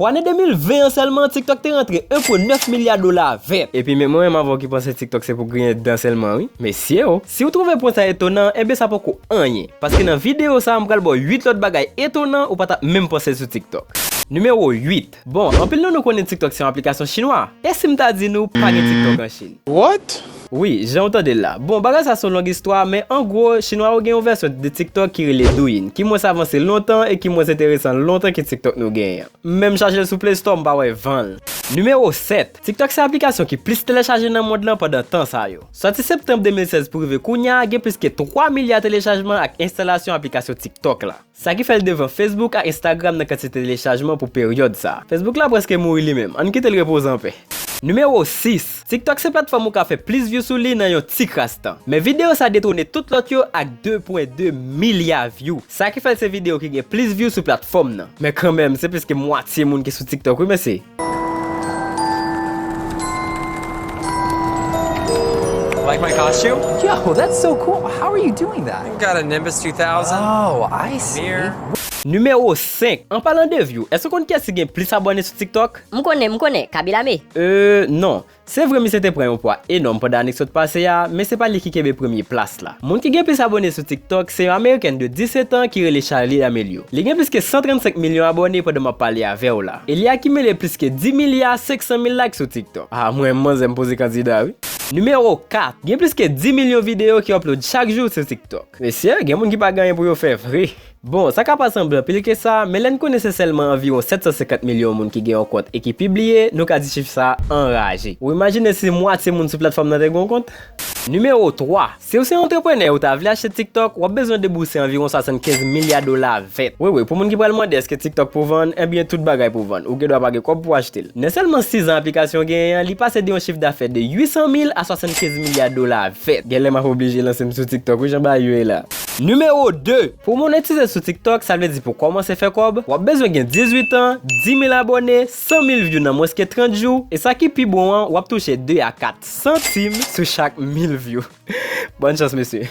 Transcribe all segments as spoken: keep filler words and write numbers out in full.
Pou ane de mil ven an sèlman, TikTok te rantre en pwen nèf milya dola vèt. Epi menm mwen menm avè w ki panse TikTok se pou griyen dan sèlman, wi. Mesye o, si w twouve pwen sa etonan, enben sa poko anyen. Paske nan videyo sa a, m pral ba w uit lòt bagay etonan ou pa t ap menm panse sou TikTok. Nimewo uit. Bon, anpil nan nou konnen TikTok se yon aplikasyon chinwa. E si m ta di nou pa gen TikTok an Chin? What? Wi, jan w tande l la. Bon, bagay sa se yon long istwa, men an gwo, chinwa yo gen yon vèsyon de TikTok ki rele Douyin, ki mwens avanse lontan e ki mwens enteresan lontan ke TikTok nou genyen an. M menm chache l sou Play Store, m pa wè van l. Nimewo sèt. TikTok se aplikasyon ki plis telechaje nan mond lan pandan tan sa yo. Sòti septanm de mil sèz pou rive kounye a, gen plis ke twa milya telechajman ak enstalasyon aplikasyon TikTok la. Sa ki fè l devan Facebook ak Instagram nan kantite telechajman pou peryòd sa a. Facebook la prèske mouri li menm. Ann kite l repoze anpè. Nimewo sis. TikTok se platfòm ou ka fè plis view sou li nan yon ti kras tan. Men videyo sa detwone tout lòt yo ak de pwen de milya view. Sa ki fè l se videyo ki gen plis view sou platfòm nan. Men kanmenm, se plis ke mwatye moun ki sou TikTok, wi, mesye. Like my costume? Yo, that's so cool. How are you doing that? Got a Nimbus two thousand. Oh, I see. Mirror. Nimewo senk. An palan de view, èske w konn kiyès ki gen plis abòne sou TikTok? M konnen, m konnen, Kabilame. Euh, non. Se vre misye te pran yon pwa enòm pandan ane k sot pase a, men se pa li ki kenbe premye plas la. Moun ki gen plis abòne sou TikTok se yon amerikèn de disèt an ki rele Charli D'Amelio. Li gen plis ke san trannsenk milyon abòne pandan m ap pale avè w la. E li akimile plis ke dis milya senk san mil like sou TikTok. Ah, mwen, manzè m poze kandida, wi. Nimewo kat. Gen plis ke dis milyon videyo ki upload chak jou sou TikTok. Mesye, gen moun ki pa gen anyen pou yo fè vre. Bon, sa ka pa sanble anpil ke sa, men lè n konnen se sèlman anviwon sèt san senkant milyon moun ki gen yon kont e ki pibliye, nou ka di chif sa a anraje. Ou imajine si mwatye moun sou platfòm nan te gen yon kont? Nimewo twa. Si w se yon antreprenè e w ta vle achte TikTok, w ap bezwen debouse anviwon swasannkenz milya dola vèt. Wi, wi, pou moun ki pral mande èske TikTok pou vann, ebyen tout bagay pou vann. Ou gen dwa pa gen kòb pou achte l. Nan sèlman sis an aplikasyon genyen an, li pase de yon chif dafè de uit san mil a swasannkenz milya dola vèt. Genlè m ap oblije lanse m sou TikTok, wi, jan bagay yo ye la. Nimewo de. Pou w monetize sou TikTok, sa vle di pou w kòmanse fè kòb, w ap bezwen gen dizuit an, dis mil abòne, san mil view nan mwens ke trant jou, e sa ki pi bon an, w ap touche de a kat santim sou chak mil view. Bòn chans, mesye.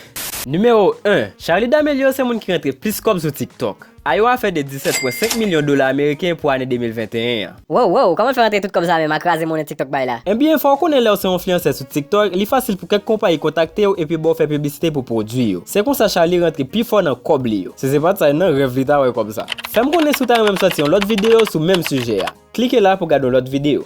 Nimewo en. Charli D'Amelio se moun ki rantre plis kòb sou TikTok. A yon afè de disèt pwen senk milyon dola ameriken pou ane de mil venteyen an. Wow, wow, kòman l fè rantre tout kòb sa menm a kraze monnen TikTok bay la? Ebyen, fò w konnen lè w se yon enfliyansè sou TikTok, li fasil pou kèk konpayi kontakte w epi ba w fè piblisite pou pwodui yo. Se konsa Charli rantre pi fò nan kòb li yo. Si se pa t sa, nan rèv li ta wè kòb sa. Fè m konnen si w ta renmen m sòti yon lòt videyo sou menm sijè a. Klike la pou w gade yon lòt videyo.